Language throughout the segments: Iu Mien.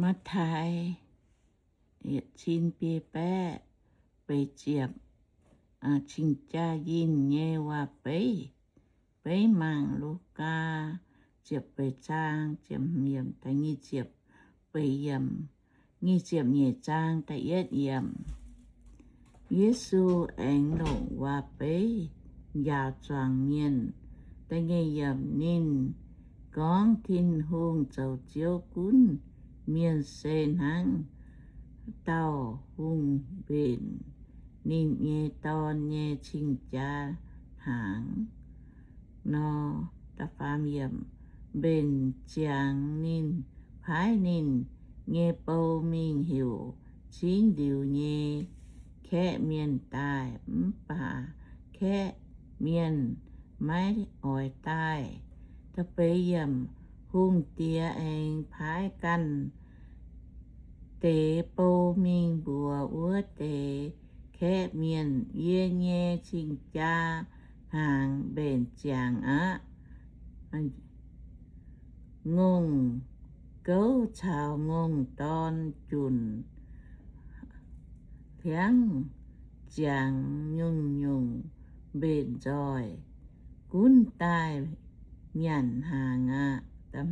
Matv^taai yietc cin biei baeqv feix ziepc, cing-jaa yinh nyei waac-beiv. Beiv mangc Lugaa ziepc feix zaang, ziepc hmz yiemc, da'nyeic ziepc feix yiemc, nyic ziepc nyeic zaang da'yietv yiemc. Yesu aengx longc waac-beiv njaaux zuangx mienh. Da'nyeic yiemc, ninh gorngv Tin-Hungh zoux Ziouv gunv mienh se hnangv dauh hungh mbenc ninh nyei dorn nyei cing-jaa hnaangx nor. Mbenc ziangx ninh paaiv ninh nyei bou mingh heuc cingv liuz nyei kaeqv mienh daaih, mv baac kaeqv mienh maiv oix daaih. Hungh diex aengx paaiv ganh deix bou mingh mbuox wuov deix kaeqv mienh, Yie nyei cing-jaa hnaangx mbenc ziangx aqv. Ngongh gouv caux ngongh dorn junc hliangv ziangx nyungc-nyungc mbenc nzoih, gunv daaih nyanc hnaangx aqv.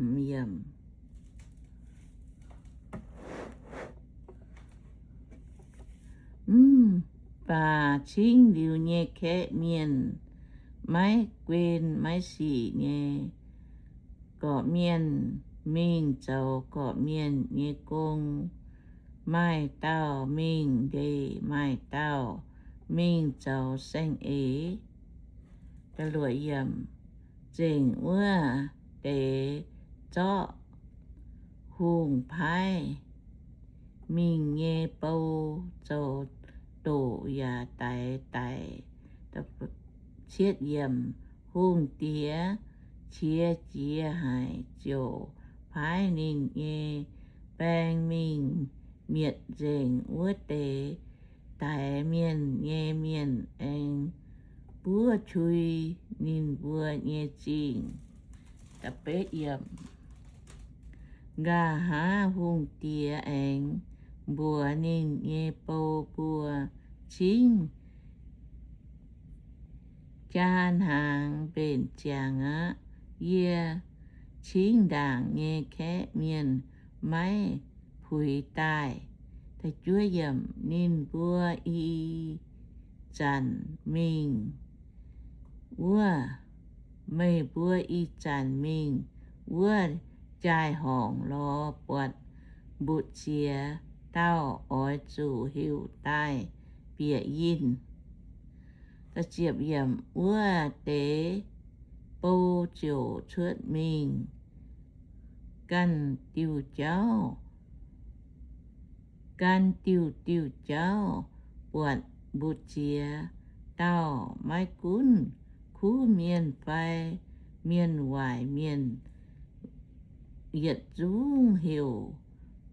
Mv baac cingv liuz nyei kaeqv mienh maiv guen maiv sic nyei. Gorqv-mienh mingh zoux gorqv-mienh nyei gong, maaih dauh mingh ndeic, maaih dauh mingh zoux saeng-eix. Nzengc wuov deix zorqv hungh paaiv mingh nyei bou zoux doqc yaac daix daic. Hungh diex qiex jiez haic ziouc paaiv ninh nyei baeng mingh mietc nzengc wuov deix daix mienh nyei mienh, aengx buov qui ninh mbuo nyei zingh. Nqa'haav hungh diex aengx mbuox ninh nyei bou mbuo, Cingv jaa hnaangx mbenc ziangx aqv. Yie cingv ndaangc nyei kaeqv mienh maiv puix daaih. Ninh mbuo i zanc mingh wuov, meih mbuo ih zanc mingh wuov jaai-horngc lorz buatc mbu'ziex dauh, oix zuqc heuc daaih bieqc yinh. Wuov deix bou ziouc cuotv mingh gan diuh jauv, gan diuh diuh jauv buatc mbu'ziex dauh. Maiv gunv kuv mienh fai mienh waaic mienh yietc zungv heuc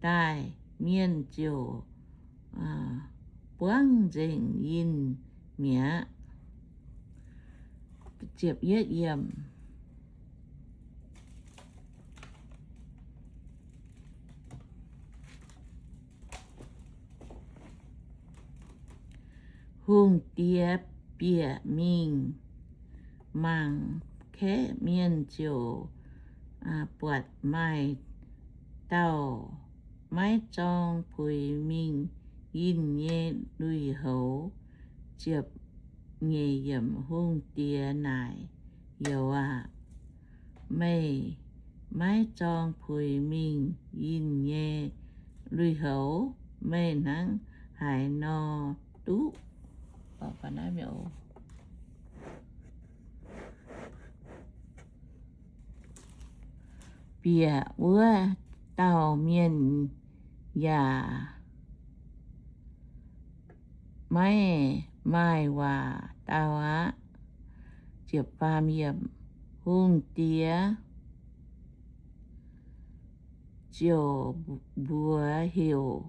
daaih, mienh ziouc buangv nzengc yinh mi'aqv. Hungh diex bieqc mingh mangc kaeqv mienh ziouc buatc maaih dauh maiv zorng puix mingh yinh nyei lui-houx. Hungh diex naaic, Youz aah! Meih maiv zorng puix mingh yinh nyei lui-houx, meih hnangv haaix nor duqv? Bieqc wuov dauh mienh yaac maiv maaih waac dau aqv. Hungh diex ziouc mbuox heuc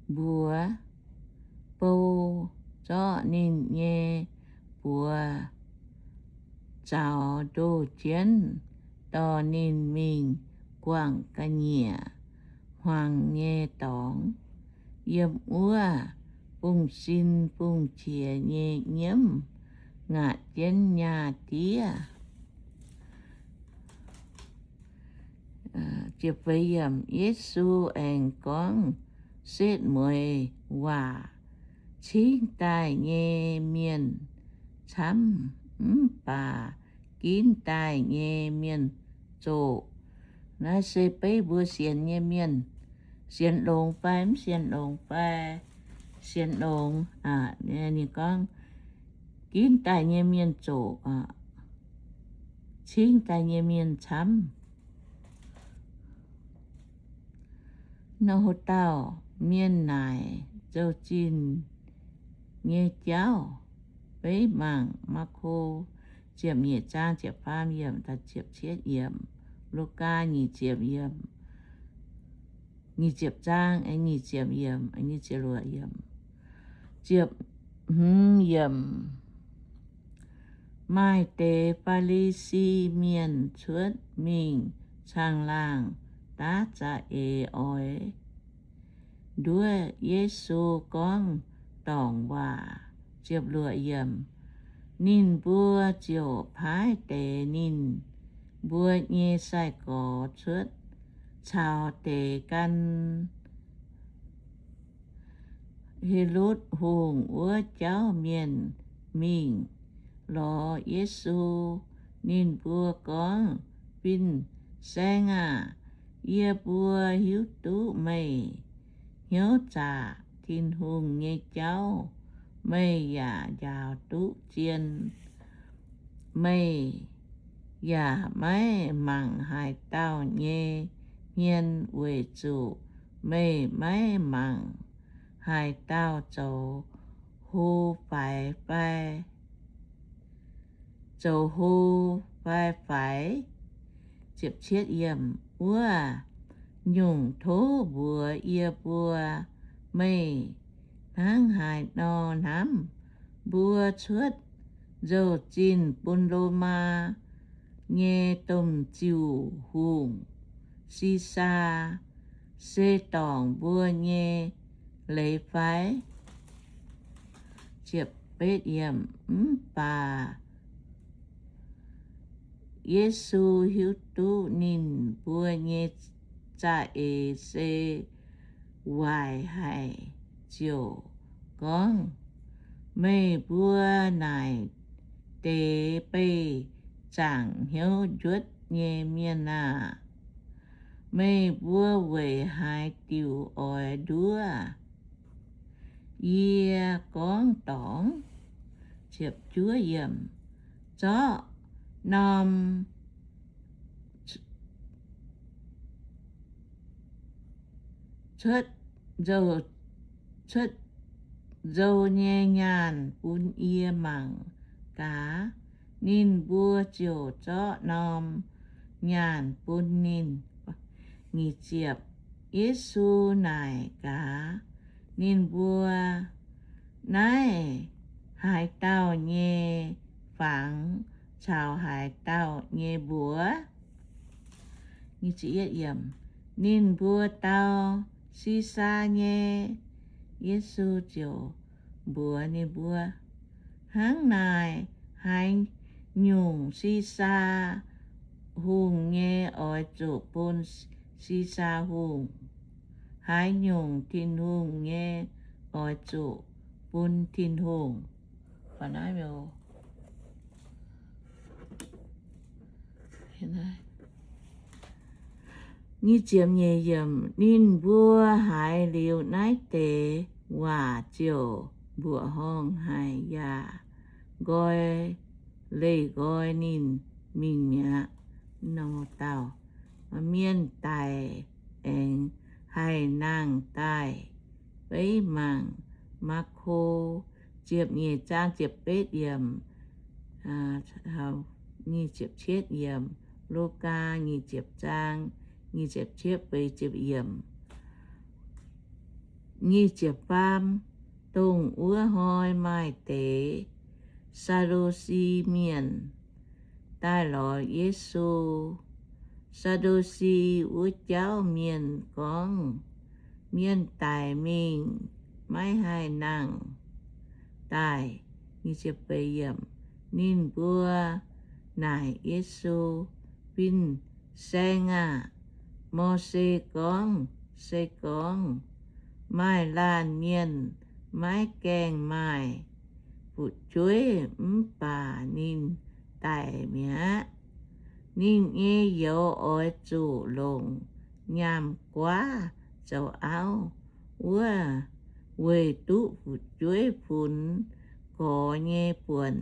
mbuox bou zorqv ninh nyei buoz zaux ndoh jienv dorh ninh mingh guangc ga'nyiec hmuangx nyei dorngx, yiem wuov bungx-sin bungx-qiex nyei nyiemv ngaatc jienv nyaah diev. Yesu aengx gorngv setv mueiz waac, cingv daaih nyei mienh camv, mv baac ginv daaih nyei mienh zoqc. Naaiv se beiv mbuo sienx nyei mienh, sienx longx fai mv sienx longx fai sienx longx. Ninh gorngv, ginv daaih nyei mienh zoqc, cingv daaih nyei mienh camv. Nor, haaix dauh mienh naaic nzou-zinh nyei jauv, beiv mangc Maako ziepc nyeic zaang ziepc faam yiemc taux ziepc cietv yiemc, Lugaa nyic ziepc yiemc, nyic ziepc zaang, nyic ziepc yiemc, nyic ziepc luoqc yiemc, ziepc hmz yiemc. Maaih deix Faa^li^si Mienh cuotv mingh caangh laangh daav za'eix oix nduov Yesu gorngv dorngc waac. Ziepc luoqc yiemc. Ninh mbuo ziouc paaiv deix ninh mbuo nyei sai-gorx cuotv caux deix gan Helotv Hungh wuov jauv mienh mingh lorz Yesu. Ninh mbuo gorngv, Fin-Saeng aah! Yie mbuo hiuv duqv meih hnyouv zaqc Tin-Hungh nyei jauv. Meih yaac njaaux duqv zien. Meih yaac maiv mangc haaix dauh nyei hmien weic zuqc meih maiv mangc haaix dauh zoux hlo faix fai zoux hlo fai faix. Wuov nyungc tov mbuox yie mbuo, meih hnangv haaix nor hnamv? Mbuo cuotv nzou-zinh bun Lomaa nyei domh ziuh hungh, Sisaa, se dorngc mbuo nyei leiz fai? Mv baac Yesu hiuv duqv ninh mbuo nyei za'eix se waaic haic, ziouc gorngv, Meih mbuo naaic deix beih zaangc hnyouv njuotv nyei mienh aah! Meih mbuo weic haaix diuc oix nduov yie gorngv dorngc? Zorqv norm cuotv, cuotv nzou nyei nyaanh bun yie mangc gaax. Ninh mbuo ziouc zorqv norm nyaanh bun ninh. Yesu naaic gaax ninh mbuo, Naaiv haaix dauh nyei fangx caux haaix dauh nyei mbuox? Ninh mbuo dau, Sisaa nyei. Yesu ziouc mbuox ninh mbuo, Hnangv naaic, haaix nyungc Sisaa hungh nyei oix zuqc bun Sisaa hungh. Haaix nyungc Tin-Hungh nyei oix zuqc bun Tin-Hungh. Ninh mbuo haiz liuz naaiv deix waac ziouc mbuoqc horngh haic yaac nqoi, leih nqoi ninh mingh mi'aqv. Nor dauh mienh daic aengx haih nangh daaih. Beiv mangc Maako ziepc nyeic zaang ziepc betv yiemc, nyic ziepc cietv yiemc, Lugaa nyic ziepc zaang nyic ziepc cietv feix ziepc yiemc. Nyic ziepc faam. Dongh wuov hnoi maaih deix Saa^lu^si Mienh daaih lorz Yesu. Saa^ndu^si wuov jauv mienh gorngv, mienh daic mingh maiv haih nangh daaih. Ninh mbuo naaic Yesu, Fin-Saeng aah! Mose gorngv, se gorngv maaih laanh mienh maiv gaengh maaih fu'jueiv mv baac ninh daic mi'aqv, ninh nyei youz oix zuqc longc nyaam-guaav zoux auv wuov, weic duqv fu'jueiv funx gorx nyei buonc.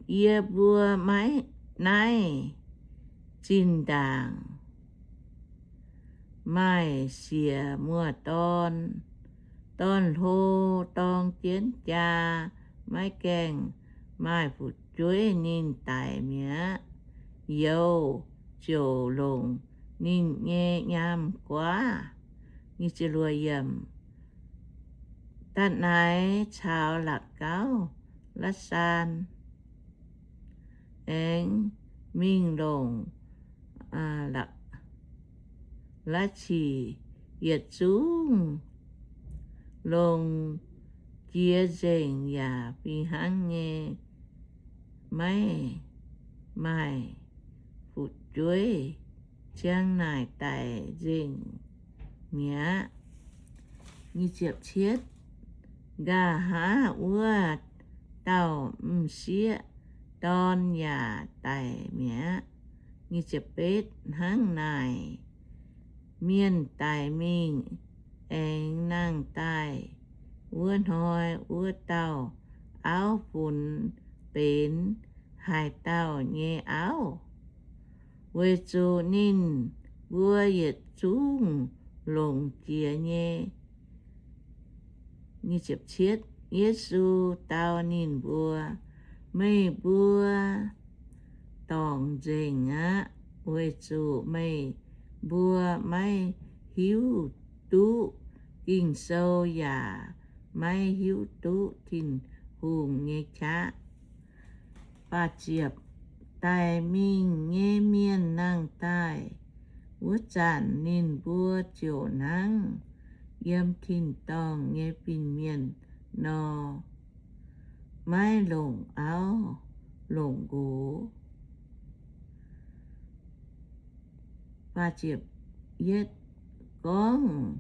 Yie mbuo maiv naaiv zinh ndaangc maaih siex muoz-dorn, dorn-hlo dorng jienv jaa, maiv gaengh maaih fu'jueiv, ninh daic mi'aqv. Youz ziouc longc ninh nyei nyaam-guaav. Da'naix caux la'gauv La'saan aengx mingh longc La'cic yietc zungv, longc jiex nzengc yaac fih hnangv nyei, maiv maaih fu'jueiv, ziang naaic daic nzengc mi'aqv. Nqa'haav wuov dauh m'sieqv dorn yaac daic mi'aqv. Hnangv naaic, mienh daic mingh aengx nangh daaih wuov hnoi, wuov dauh auv funx benx haaix dauh nyei auv? Weic zuqc ninh mbuo yietc zungv longc jiex nyei. Yesu dau ninh mbuo, Meih mbuo dorngc nzengc aqv, weic zuqc meih mbuo maiv hiuv duqv Ging-Sou yaac maiv hiuv duqv Tin-Hungh nyei qaqv. Daic mingh nyei mienh nangh daaih wuov zanc, ninh mbuo ziouc hnangv yiem tin-dorngh nyei fin-mienh nor, maiv longc auv longc nqox. Gorngv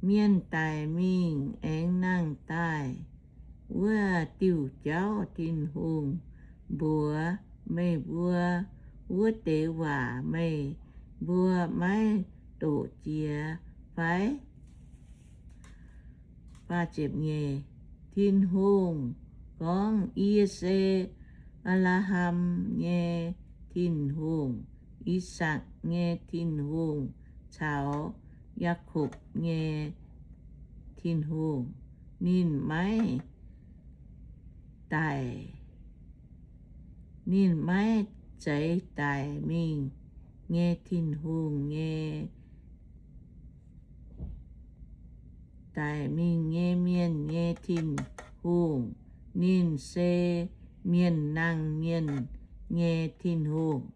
mienh daic mingh aengx nangh daaih wuov diuh jauv, Tin-Hungh mbuox meih mbuo wuov deix waac meih mbuo maiv doqc jiex fai? Tin-Hungh gorngv, Yie se Apc^laa^ham nyei Tin-Hungh, I^sakc nyei Tin-Hungh, caux Yaakopv nyei Tin-Hungh. Ninh maiv daic, ninh maiv zeiz daic mingh nyei Tin-Hungh nyei, daic mingh nyei mienh nyei Tin-Hungh. Ninh se mienh nangh mienh nyei Tin-Hungh.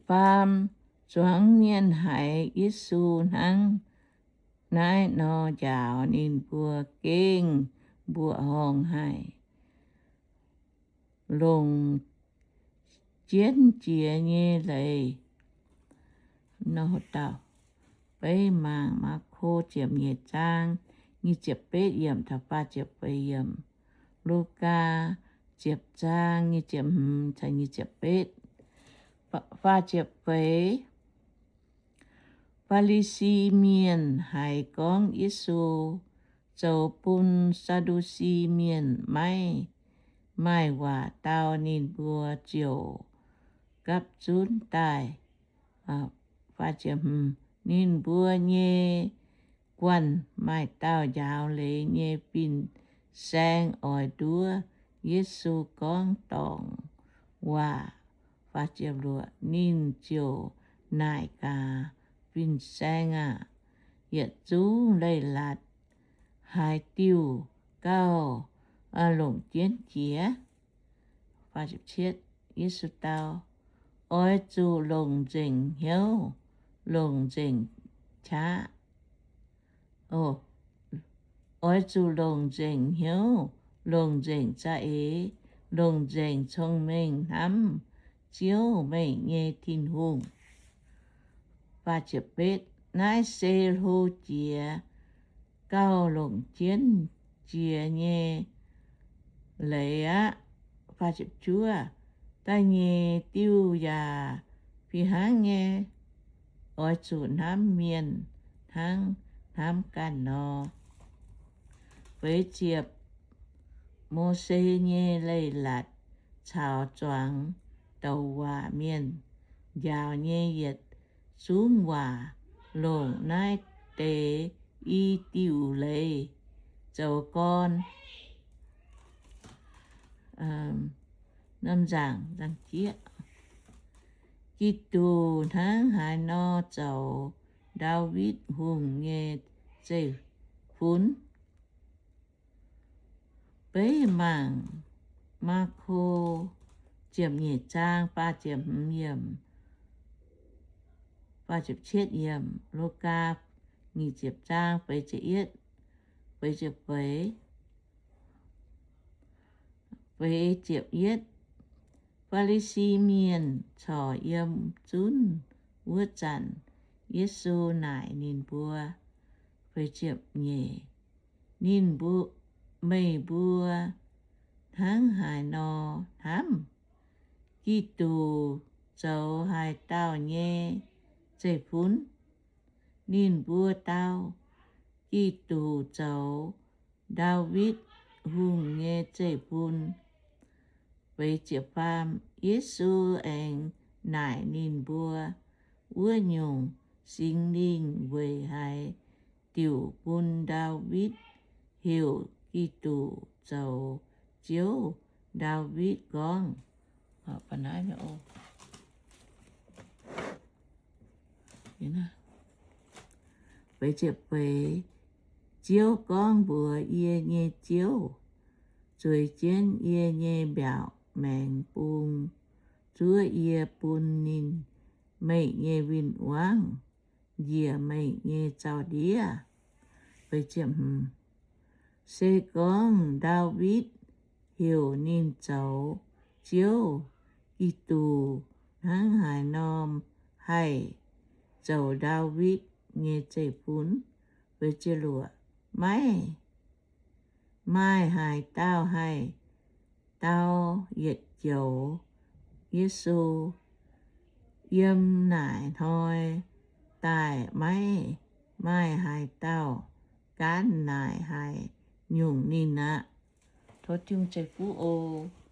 Faam, zuangx mienh haiz Yesu hnangv naaiv nor njaaux ninh mbuo gengh mbuoqc horngh haic, longc jienv jiex nyei leiz. Beiv mangc Maako ziepc nyeic zaang nyic ziepc betv yiemc taux faah ziepc feix yiemc, Lugaa ziepc zaang nyic ziepc hmz caux nyic ziepc betv. Faah ziepc feix, Faa^li^si Mienh haiz gorngv Yesu zoux bun Saa^ndu^si Mienh maiv maaih waac dau, ninh mbuo ziouc gapv zunv daaih. Ninh mbuo nyei guanh maaih dauh njaaux leiz nyei fin-saeng oix nduov Yesu gorngv dorngc waac. Ninh ziouc naaic gaax, Fin-saeng aah! Yietc zungv leiz-latc haaix diuh gauh longc jienv jiex? Yesu dau, Oix zuqc longc nzengc hnyouv, longc nzengc qaqv. Oix zuqc longc nzengc hnyouv, longc nzengc za'eix, longc nzengc cong-mengh hnamv Ziouv, meih nyei Tin-Hungh. Naaiv se hlo jiex gauh longc jienv jiex nyei leiz aqv. Da'nyeic diuh yaac fih hnangv nyei. Oix zuqc hnamv mienh hnangv hnamv ganh nor. Feix ziepc, Mose nyei Leiz-Latc caux zuangx douc waac mienh njaaux nyei yietc zungv waac longc naaiv deix i diuc leiz zoux gorn. Giduc hnangv haaix nor zoux Ndaawitv Hungh nyei zeiv-fun? Beiv mangc Maako ziepc nyeic zaang faah ziepc hmz, Lugaa nyic ziepc zaang feix ziepc yietv, feix ziepc feix, feix ziepc yietv. Faa^li^si Mienh corc yiem zunv wuov zanc, Yesu naaic ninh mbuo, feix ziepc nyeic, Ninh mbuo, meih mbuo hnangv haaix nor hnamv? Giduc zoux haaix dauh nyei zeiv-fun? Ninh mbuo dau, Giduc zoux Ndaawitv Hungh nyei zeiv-fun. Yesu aengx naaic ninh mbuo, Wuov nyungc, Singx Lingh weic haaix diuc bun Ndaawitv heuc Giduc zoux Ziouv? Ndaawitv gorngv, Ziouv gorngv mbuox yie nyei Ziouv, Zueiz jienv yie nyei mbiaauc maengx bung, zuov yie bun ninh, meih nyei win-wangv, njiec meih nyei zaux-ndiev. Se gorngv Ndaawitv heuc ninh zoux Ziouv, Giduc hnangv haaix nor haih zoux Ndaawitv nyei zeiv-fun? Maiv, maaih haaix dauh haih dau yietc joux Yesu. Yiem naaic hnoi daaih maiv maaih haaix dauh gaanv naaic haaix nyungc ninh aqv. Tov Tin-Hungh ceix fuqv oc.